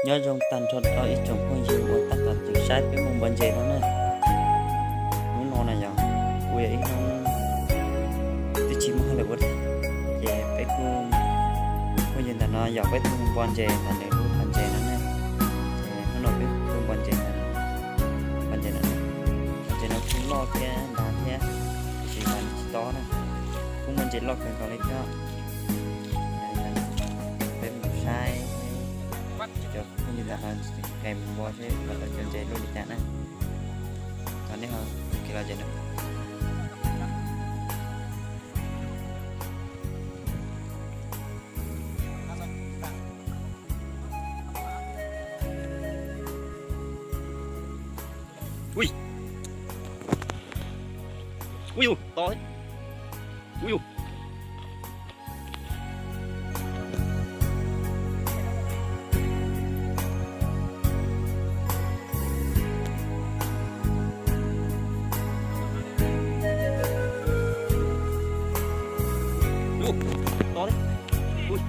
Nyob zoo tag nrho rau ib tsoom phooj ywg uas tab tom tseem saib peb mus npo ntses no na. Hnub no na yog kuj yog ib hnub twb tsis muaj hauj lwm ua thiab, ces peb kuj, phooj ywg ntawm no yog peb tuaj mus npo ntses ntawm nws lub qhov ntses no ne. Ces hnub no peb tuaj npo ntses, npo ntses no, qhov ntses no kuj loj thiab ndag thiab, tiam sis mas nws tsis tob na, kuj muaj ntses loj kawg nkaus li thiab. Peb mus saib cov phooj ywg ntawm no, mus npo seb lawv cov ntses loj li cas na. Thaum nej ho mus kiag los ces na. Ui, ui yus, to, ui yus. Ui, to li. Ui.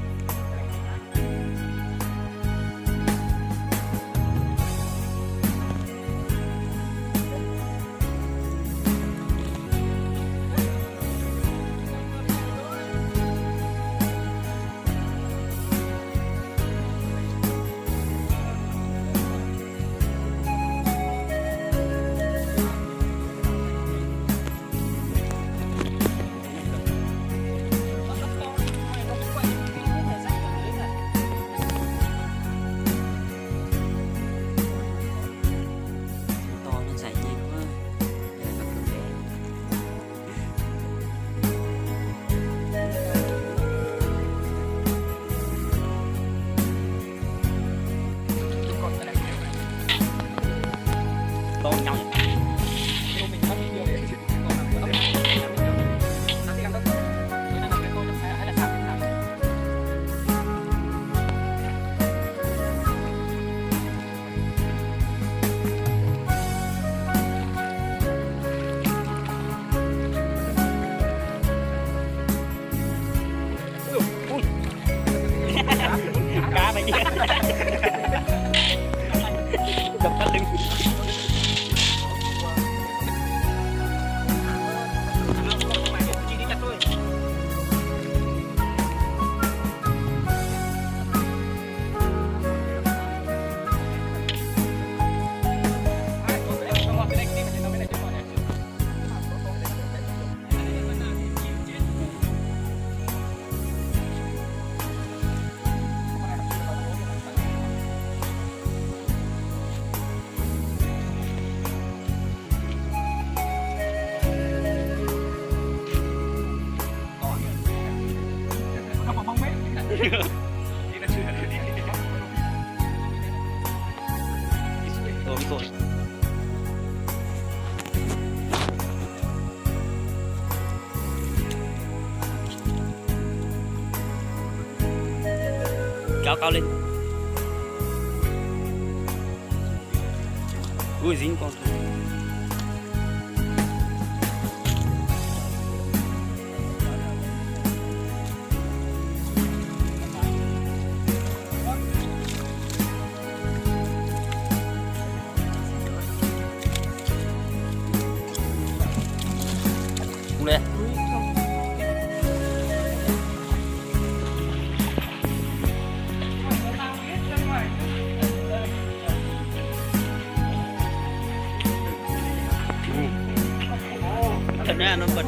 Cá này kia. Dập tắt đừng. Kéo cao lên. Ui, dính con. Ua li. Thật ra nó vẫn